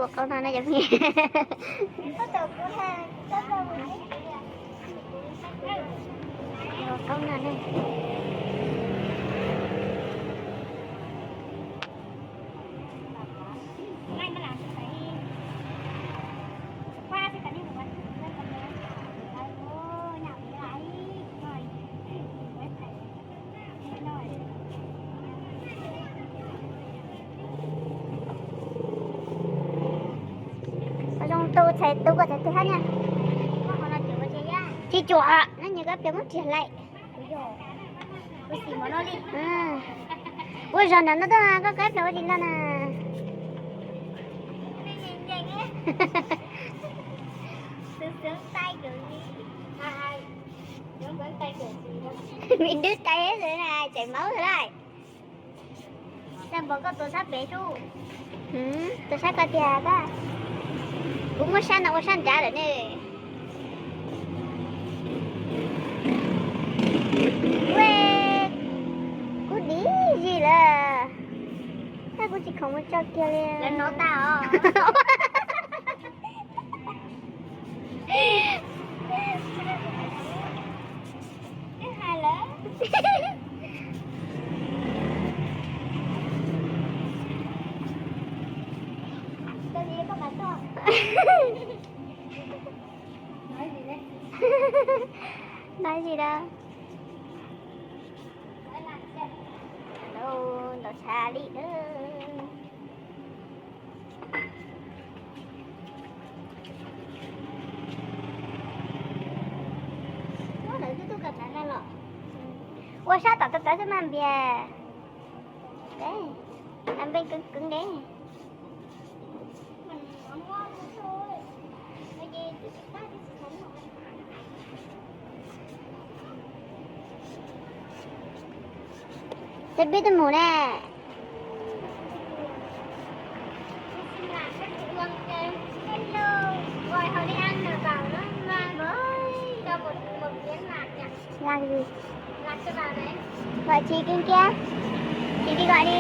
Ua qoob no ne cov phooj ywg. Ua qoob no ne. Zoo tu txhais tu koj txhais tu hab na. Tsis cuam, nyob nyuag koj pliag muab riag laim. Ua zog nram no tuaj koj qab pliag ua tsis tau na. Me dub tais xwb na, chảy máu rồi đây. Tag npaum koj tuav sab pem sub. Tuav sab ko tiag koj. Kuv muab sab no ua sab nrad lawm ne. Ue, kuv dim zis lawm. Tab kuv tsis khoom mus tso kiag li. Lawv hnov tag os. Twb hais lawm. Koj nim koj mam tuaj. Nói gì đây? Alo, ntau tshaj li dawb. Ua sab tom tau tawv xwb mas npias. Npe coob coob de. Teb pib tuaj mus ne. Làm gì? Gọi chị Kim kia. Chị đi gọi đi.